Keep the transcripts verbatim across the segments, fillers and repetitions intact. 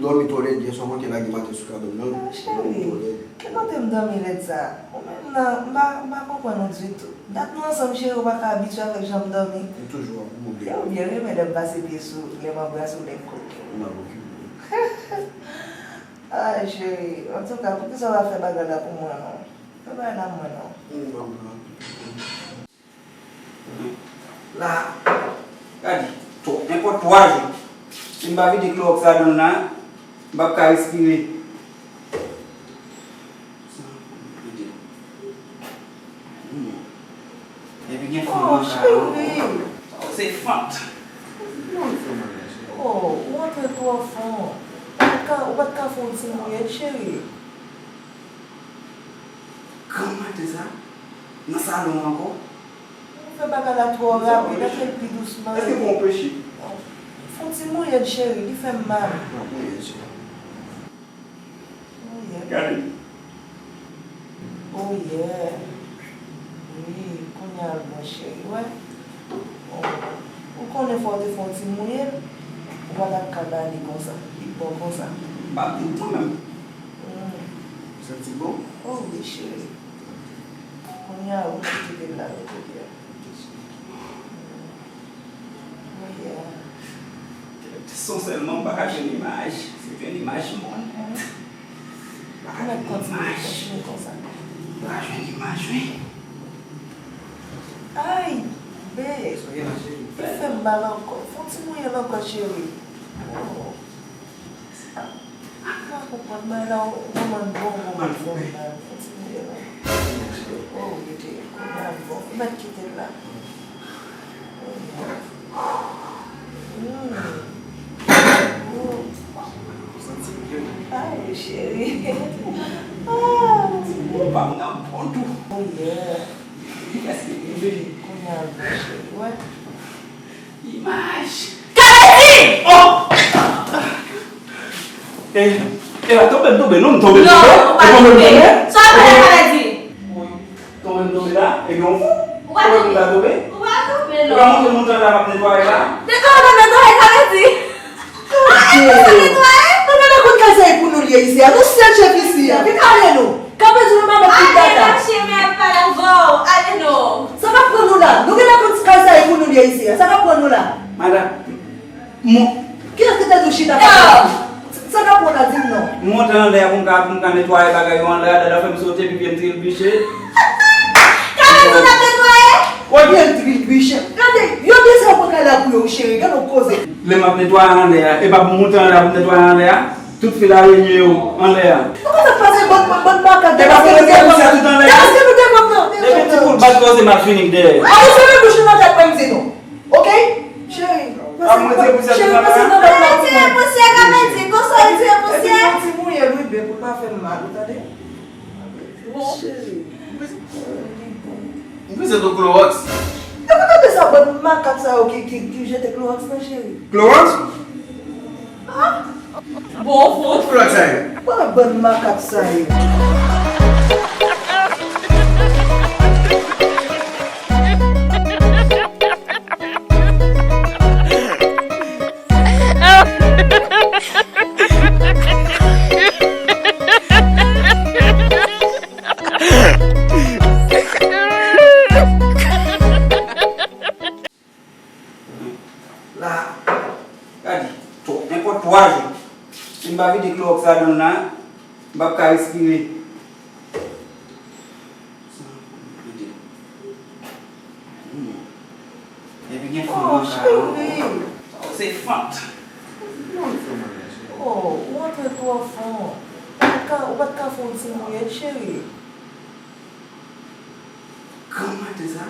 Dòmi twò lèd, yè swa manke lage maten sou kabann nan. Ah, cheri, ki kote m dòmi lèd sa? Ou menm nan, m pa, m pa konprann ou ditou. Dat nou ansanm, cheri, ou pa ka abitye avèk jan m dòmi. M toujou ap goumen. Ou byen renmen lè m pase pye sou, lè m anbrase w, lè m koke w. M ap okipe w. Ay, cheri, antouka, poukisa w pa fè bagay la pou mwen, non? Fè bagay la pou mwen, non. M pa pran. La, gade, twò, nenpòt twa jou. Si m pa vide klowòks ladan l la, m p ap ka respire. Epi gen fanm nan kay la ankò. Sa se fant. Oh, ou antre twò fon. Ou pa t ka, ou pa t ka fè yon ti mouyèt, cheri? Granm maten sa, nan salon an ankò. Ou fè bagay la twò rapid, antre l pi dousman. Èske pou yon peche? Fè yon ti mouyèt, cheri, li fè m mal. Nan mouyèt, cheri. Mouyèt. Gade. Oh, yeah. Wi, kounye a l bon, cheri, wè. Oh, ou konnen fò w te fè yon ti mouye l, ou pa t ap ka ba li konsa, li bon konsa. M pa t di l kanmenm. Mm. Ou santi bon? Oh wi, cheri. Kounye a, ou ki kite l la, mete l la. Oh, yeah. Kèt, se sèlman m pa ka jwenn imaj. Se te yon imaj m wè nèt. M pa ka jwenn imaj. Kontinye, kontinye konsa. M pa ka jwenn imaj, wi. Ay, be. Li fè m mal ankò. Fè yon ti mouye l ankò, cheri. Oh. M pa konprann, men la, ou konprann bon, bon, bon, bon, bon, kontinye la. Oh, rete, kounye a, bon, ou mèt kite l la. Mm. Oh. Ay, cheri. Ah. Ou pa m nan bon tou. Oh, yeah. Li prèske rive. Kounye a, bon, cheri, wè. Imaj. Kaladi! Oh! E, e la tonbe, m tonbe, non, m tonbe, m tonbe. Non, ou pa tonbe. Sa w ap pale Kaladi? Wi. Tonbe, m tonbe la, epi yon fou. Ou pa tonbe. Ou pa tonbe, non. Ou pa montre moun jan la m ap netwaye la. De kòman m ap netwaye, Kaladi? Ah, e konsa netwaye? Nou genlè konn kay sa e pou nou l ye isi a. Nou sèl chèf isi a. Vin ale nou. Kanpe di nou pa mèt tout data. Ale mache, men ap pale avè w. Ale non. Sa k ap pran nou la? Nou genlè konn kay sa e pou nou l ye isi a. Sa k ap pran nou la? Madanm, mon- Kiyès ki te di w chita pa la? Sa k ap pran w la, di m non. M monte anlè a pou m ka, pou m ka netwaye bagay yo anlè a. Dada fè m sote, epi pye m trilbiche. Kanpe di w n ap netwaye? Pye l trilbiche. Gade, yo gen sa yo pran kay la pou yo, cheri. Gade yon koze. Lè m ap netwaye anlè a, e pa pou m monte anlè a pou m netwaye anlè a? Tout fil arenye yo anlè a. Nou konn sa k pase bann, bann, bann makak. E pa pou nou gen pousye tout anlè a? Depaske nou devan nan. Depi ti poul bat koze m ap fini dèyè. A, ou fèmen bouch ou nan tèt mwen, m di nou. Oke? Cheri, pase nan tèt mwen. Tire pousyè, Kaladi, konsa w tire pousyè. Epi yon ti mouye l wi, be, pou l pa fè m mal, ou tande? Bon. Cheri. M bezwen tou klowòks. Epi tande sa, bann makak sa yo ki, ki, ki jete klowòks nan, cheri. Klowòks? Ah! Bon, bon. Klowòks sa yo. Wala bann makak sa yo. La, gade, twò, nenpòt twa jou. Si m pa vide klowòks ladan l la, m p ap ka respire. Epi gen fanm nan kay la ankò. Oh, cheri. Sa se fant. Oh, ou antre twò fon. Ou pa t ka, ou pa t ka fè yon ti mouyèt, cheri? Granm maten sa,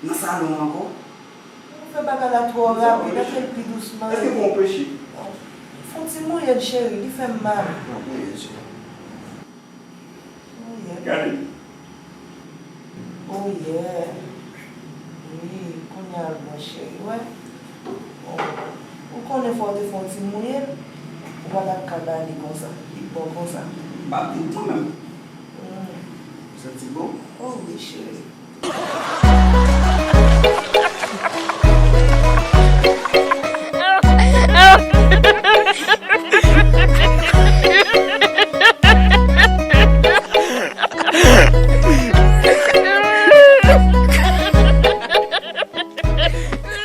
nan salon an ankò. Ou fè bagay la twò rapid, antre l pi dousman. Èske pou yon peche? Fè yon ti mouyèt, cheri, li fè m mal. Nan mouyèt, cheri. Mouyèt. Gade. Oh, yeah. Wi, kounye a l bon, cheri, wè. Oh, ou konnen fò w te fè yon ti mouye l, ou pa t ap ka ba li konsa. Li bon konsa. M pa t di l kanmenm. Mm. Ou santi bon? Oh wi, cheri.